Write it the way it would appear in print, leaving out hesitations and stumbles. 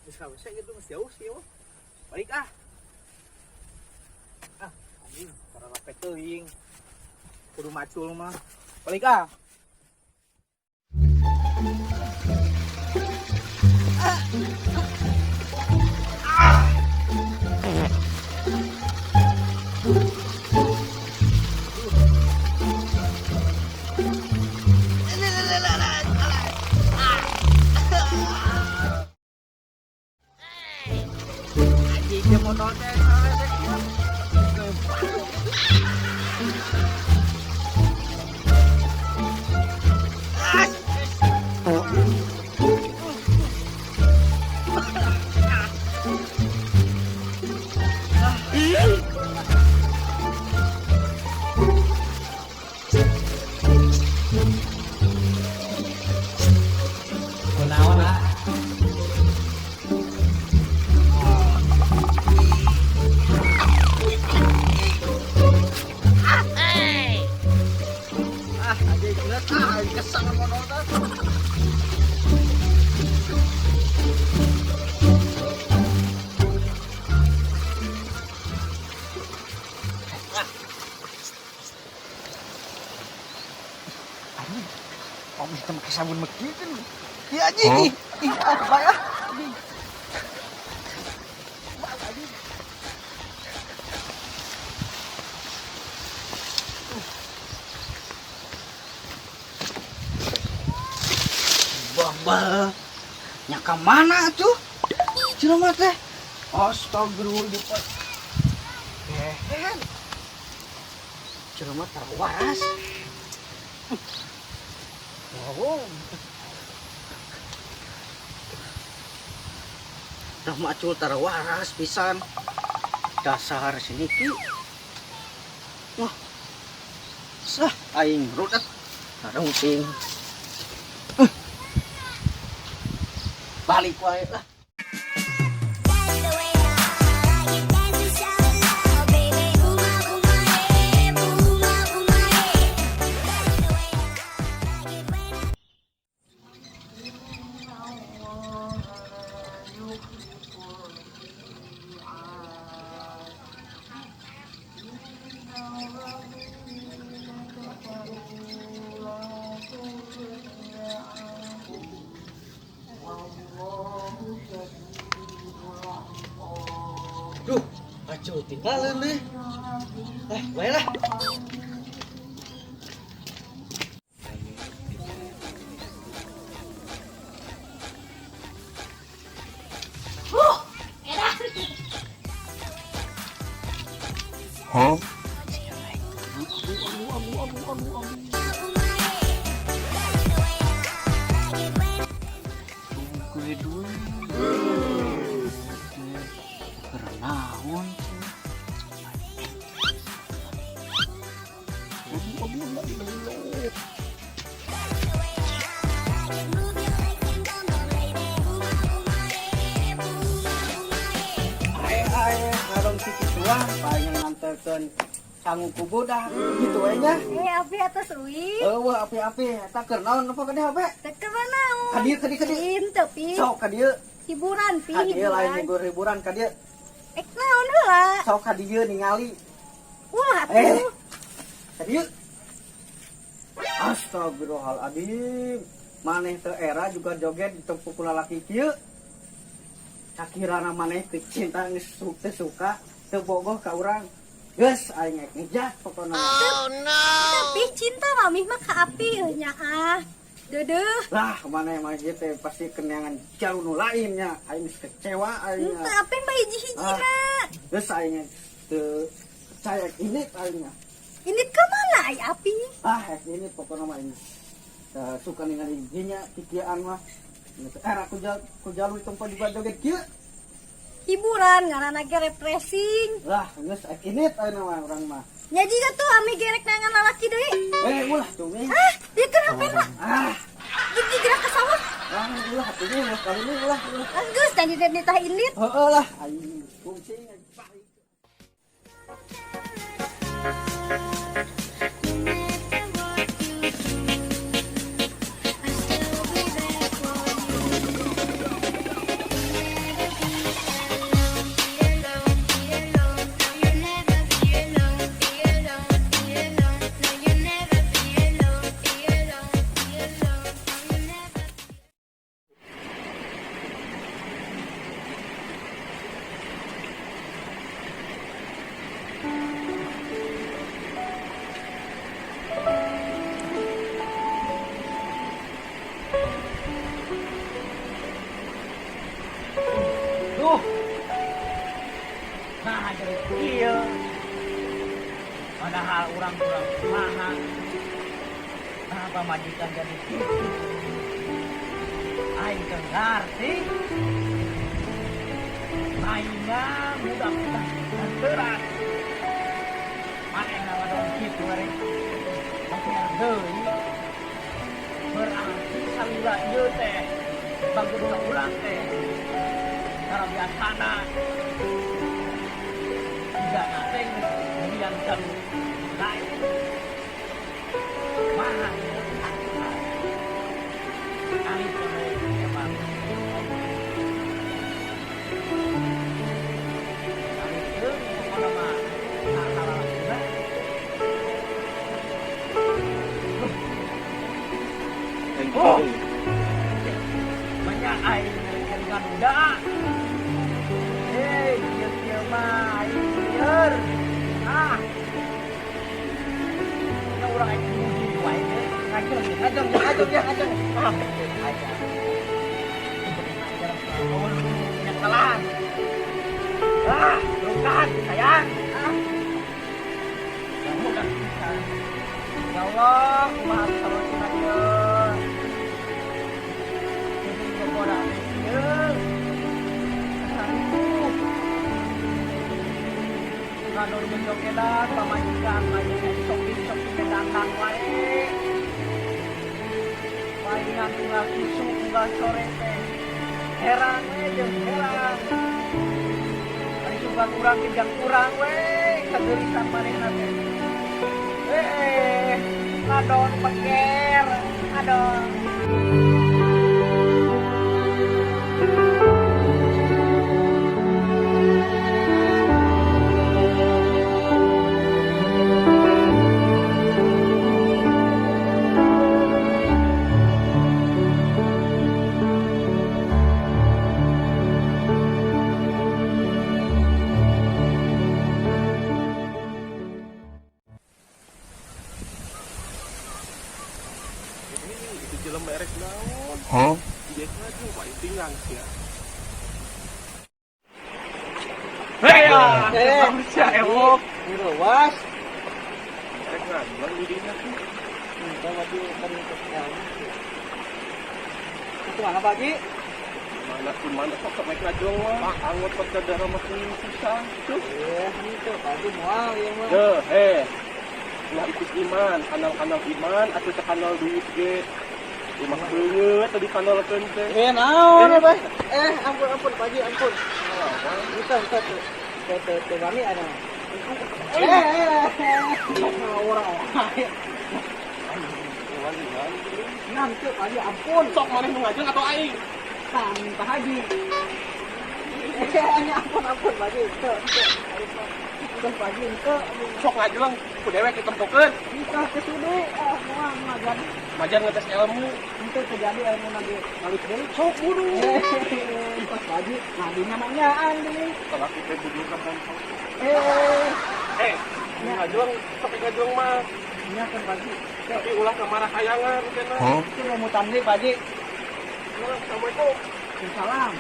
Geus ka WC gitu, geus jauh sih mah. Balik ah. Ah, anjing, karena teuing. Kudu macul mah. Balik ah. Anjing, dia motor teh salah teh kieu. Kunaon, ah? Ah, anjing, geus ah, aing kesel motor teh. Ah. Anjing, oh, bisa pakai sabun begitu. Ya anjing, ih, ih, ah, bae ah. Anjing. Bau, anjing. Bah, nya ka mana tuh? Jelema teh. Astagfirullah. Eh, jelema tara waras. Wow. Dah macul tara waras pisan. Dasar sini ki. Wah. Sah aing rudet. Tarungting. Balik wae lah. That's the way I like it. Dancing so loud, baby. Booma booma eh, booma booma eh. That's the way I like it when I. Duh, acul tinggalin deh. Eh, baiklah. Huh? That's the way I like it when. Gue dulu. Naon sih? Aduh, aduh, aduh. That's the way I like it. Move your legs and bum bum, lady. Booma booma eh, booma booma eh. Ae ae ngarong situ tua paling nganterkeun sangu ku budak gitu we nya. Eh, api atas uih. Eueuh, api-api eta keur naon apa ka dieu HP? Teu keur naon? Ka dieu, ka dieu, ka dieu. Henteu, Pi. Sok ka dieu. Hiburan, Pi, Ka dieu lain hiburan. hibur hiburan ka dieu. Eh, naon heula? Sok ka dieu ningali. Ulah Eh. atuh. Ka dieu. Astagfirullahaladzim. Maneh teu era juga joget ditempuk ku lalaki kieu. Sakirana maneh teu cinta, geus teu suka, teu bogoh ka urang. Geus aing rek ngejat pokona. Tapi cinta mami mah ka api euy nya ah. Deudeuh. Lah, maneh mah ieu teh pasti kenangan jauh nu lainnya. Aing geus kecewa aing. Henteu, api mah hiji-hijina. Geus aing teu percaya ini aing. Ini ke mana ai api? Ah, rek ini pokona mah aing teu suka ningali ginya kikieuan mah. Geus era ku ku jalu tempat juga joget kieu. Hiburan ngaranna ge refreshing. Lah, geus rek ini aing mah urang mah. Nya jiga tuh ami gerek nangan lalaki deui. Eh, ulah tuh mi. Ah, dia kenapa lah? Ah, Gigi gerak ke sawah. Ulah atuh ulah kali ini ulah. Ulah. Ah, geus dan nitah indit. Heeh lah, aing pusing. No matter what you do, I still be there for you. You'll never be alone, be alone, be alone. No, you'll never be alone, be alone, be alone. No, you'll never be alone, be alone, be alone. No, you'll never. Duh. Nah, jadi kieu. Padahal urang kurang kumaha. Nah, pamajikan jadi kitu. Aing teu ngarti. Aing budak-budak terat. Manehna ngadon kitu ari. Masih deui. Berarti salila ieu teh bagus ka urang teh. Cara biasana tidak nate kemudian kan lain mahal kali emang kali itu pokoknya mah salah lalakina. Oh, banyak aing dengan muda. Hei, kieu-kieu mah aing lieur. Ah. Nya urang aing muji wae ge. Ngajeng, ngajeng, ngajeng ya, ngajeng. Ah, aja. Oh, penyesalan. Ah, bukan sayang. Ah. Ya udah bisa. Ya Allah, kumaha salusina ieu. Jadi pokona teh ieu. Kesariku. Ngadon jogedan pamajikan majikan shopping-shopping ke dandan wae. Palingan unggal isuk unggal sore teh. Heran we jeung heran. Ari sugan urang ge jang urang we kageurisan manehna teh. Eh, ngadon peker, ngadon. Ini itu jelema erek naon? Huh? Dia ngajeng kok aing tinggal sia. Hei ya, Eh, sia ewok. Ngeruas. Erek ngajeng di dinya tuh. Entah baju kan ilmu. Itu mana Pak Haji? Mana di mana kok ke naik ngajeng mah? Angot ke darah makin susah gitu. Eh, itu Pak Haji moal ieu mah. Deh, eh. Ulah ikut iman, kanal-kanal iman atau kanal duit ge. Imah beungeut tadi kanalkeun teh. Eh, naon ya, Pak? Eh, ampun ampun Pak Haji, ampun. Entah, entah tuh. Tuh, tuh, tuh, wani ada. Eh, eh, eh. Orang wae. Nanti Pak Haji, ampun. Sok maneh nu ngajeng atau aing? Kan Pak Haji. Eh, ampun ampun Pak Haji. Tuh, tuh. Udah Pak Haji, tuh. Sok ngajeng ku dewek ditempokeun. Entah kesudu, ah, moal moal jadi. Majan ngetes ilmu. Itu terjadi ilmu nanti balik deui. Sok bunuh. Eh, pas Pak Haji, nah di namanya deui. Kalau kita bunuh ka montong. Eh, Eh, nu ngajeng sok ngajeng mah. nya kan Pak Haji. Tapi ulah ka marah hayangan kena. Itu mau deui Pak Haji. Assalamualaikum. Salam.